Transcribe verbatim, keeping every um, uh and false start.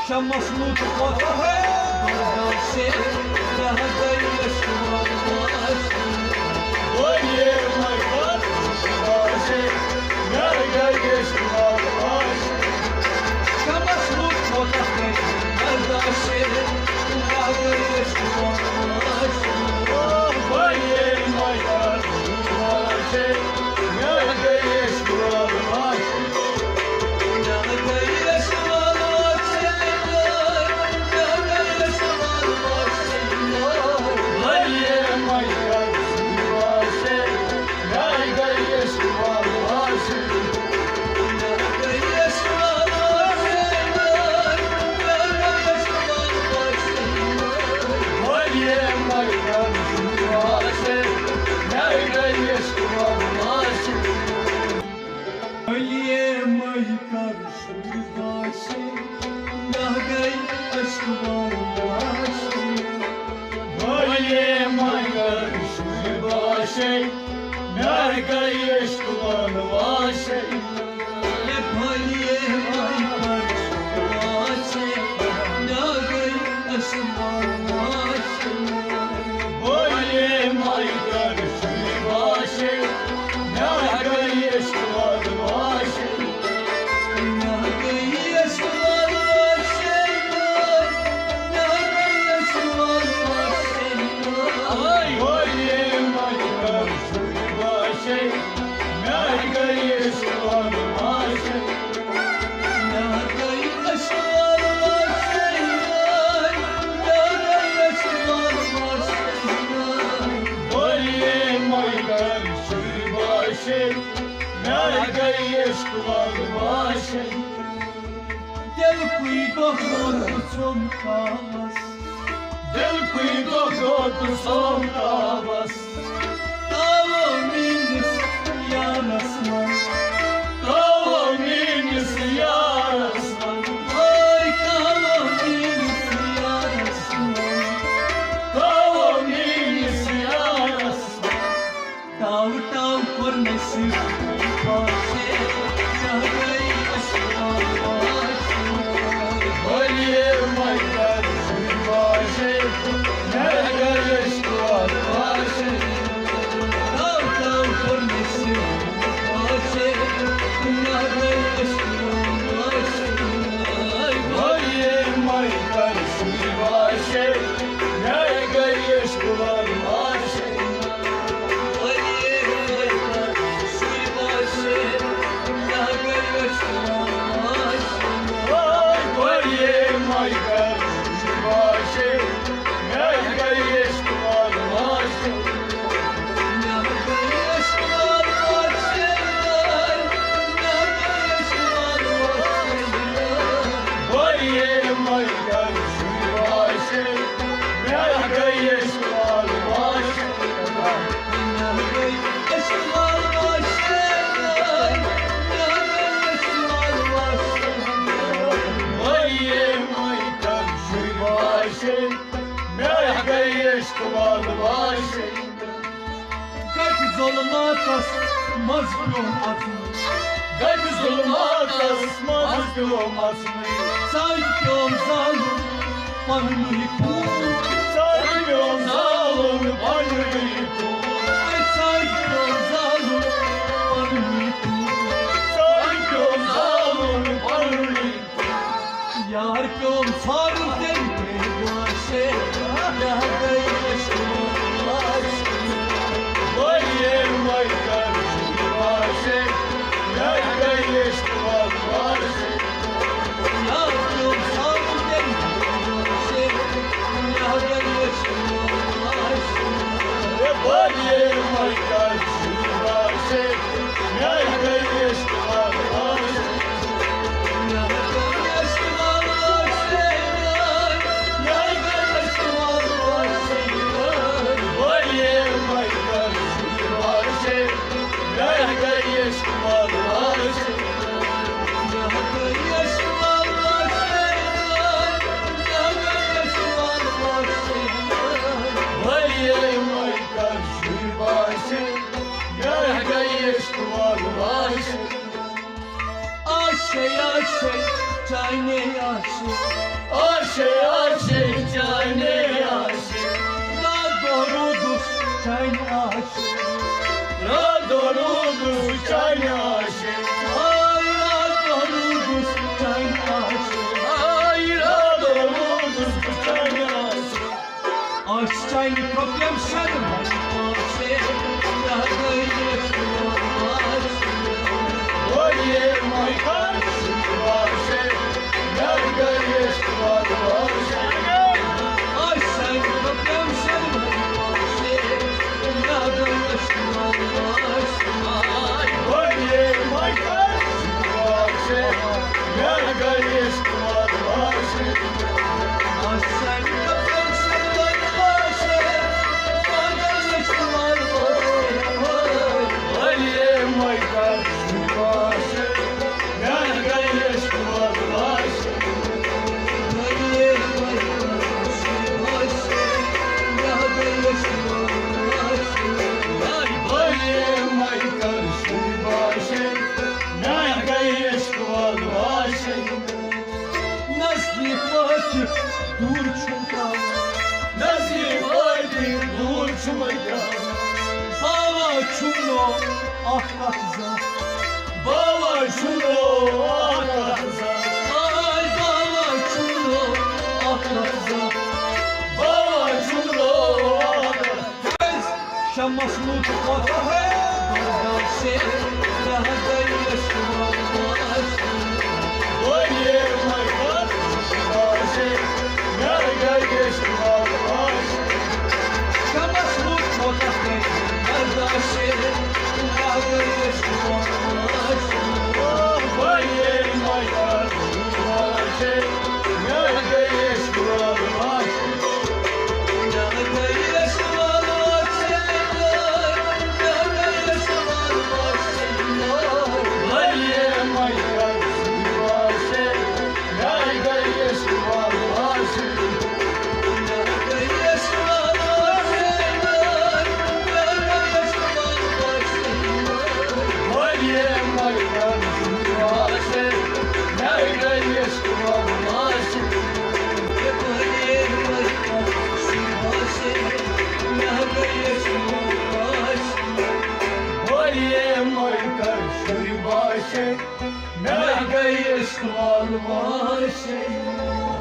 شمس لوٚت پتھ برداشے، مےٚ گٔے عشق والواشے۔ بٔلے مگر برداشے، مےٚ گٔے عشق والواشے۔ شمس لوٚت پتھ برداشے، مےٚ گٔے عشق والواشے۔ بٔلے مگر برداشے، مےٚ گٔے عشق والواشے۔ بٔلے مَے کر شُرۍ باشے، مےٚ گٔے عشق والواشے۔ بٔلے مَے کر شُرۍ باشے، مےٚ گٔے عشق والواشے۔ ہے بٔلے مَے کر شُرۍ باشے، مےٚ گٔے عشق والواشے۔ بٔلے مَے کر شُرۍ باشے، مےٚ گٔے عشق والواشے۔ مےٚ گٔے عشق والواشے، مےٚ گٔے عشق والواشے۔ بٔلے مَے کر شُرۍ باشے، مےٚ گٔے عشق والواشے۔ مےٚ گٔے عشق والواشے، مےٚ گٔے عشق والواشے۔ بٔلے مَے کر شُرۍ باشے، مےٚ گٔے عشق والواشے۔ دِلکُے دۄہ دۄہ تہٕ ژوٚم تاوَس۔ دِلکُے دۄہ دۄہ تہٕ ژوٚم تاوَس۔ تاوَو میٛٲنِس یارَس منٛز۔ تاوَو میٛٲنِس یارَس منٛز۔ ہاے تاوَو میٛٲنِس یارَس منٛز۔ تاوَو میٛٲنِس یارَس منٛز۔ ٹاو ٹاو کوٚر مےٚ سُہ پاشے، مےٚ گٔے عشق والواشے۔ بٔلے مَے کر شُرۍ باشے، مےٚ گٔے عشق والواشے۔ ٹاو ٹاو کوٚر مےٚ سُہ پاشے، مےٚ گٔے عشق والواشے۔ بٔلے مَے کر شُرۍ باشے، مےٚ گٔے عشق والواشے۔ مےٚ گٔے عشق والواشے۔ گَتہِ ظُلماتَس منٛز پیوٚم اَژُن۔ گَتہِ ظُلماتَس منٛز پیوٚم اَژُن۔ ژَے پیوٚم زالُن پَنُن یہِ کوٗر۔ ژَے پیوٚم زالُن پَنُن یہِ کوٗر۔ ژَے پیوٚم زالُن پَنُن یہِ کوٗر۔ ژَے پیوٚم زالُن پَنُن یہِ یار پیوٚم ژھارُن تیٚلہِ تیٚلہِ لاشے، مےٚ گٔے عشق لاشے۔ بٔلے مَے کر شُرۍ باشے، مےٚ گٔے عشق لاشے۔ یار پیوٚم ژھارُن تیٚلہِ تیٚلہِ لاشے، مےٚ گٔے عشق لاشے۔ ہے بٔلے مَے کر شُرۍ باشے، مےٚ گٔے عشق لاشے۔ آشے، آشے، چانے آشے۔ سانہِ کۄپٮ۪م سرمن پاسے، نہ گٔیَس وارٕ وارٕ۔ ؤریے مۄکھر شُرۍ باسے، نہ گٔیَس وارٕ وارٕ۔ آ سانہِ کۄپٮ۪م سرمن پاسے، نہ گٔیَس وارٕ وارٕ۔ ؤریے مۄکھر شُرۍ باسے، نہ گٔیَس وارٕ وارٕ۔ نزدیٖک وٲتِتھ دوٗر چھُم ترٛاوان۔ نزدیٖک وٲتِتھ دوٗر چھُم ترٛاوان۔ باوا چھُم نہٕ اکھ کتھ زانٛہہ۔ باوا چھُم نہٕ اکھ کتھ زانٛہہ۔ آے باوا چھُم نہٕ اکھ کتھ زانٛہہ۔ باوا چھُم نہٕ اکھ کتھ۔ شمس لوٚگ پتھ برداشے، نہ گٔیَس وارٕ وارٕ۔ ؤریے مۄکھر شُرۍ باسے، نہ گٔیَس وارٕ وارٕ۔ شمس لوٚگ پتھ برداشے، نہ گٔیَس وارٕ وارٕ۔ ؤریے مۄکھر شُرۍ باسے، نہ گٔیَس وارٕ وارٕ۔ ؤریے مۄکھر شُرۍ باسے، نہ گٔیَس وارٕ وارٕ۔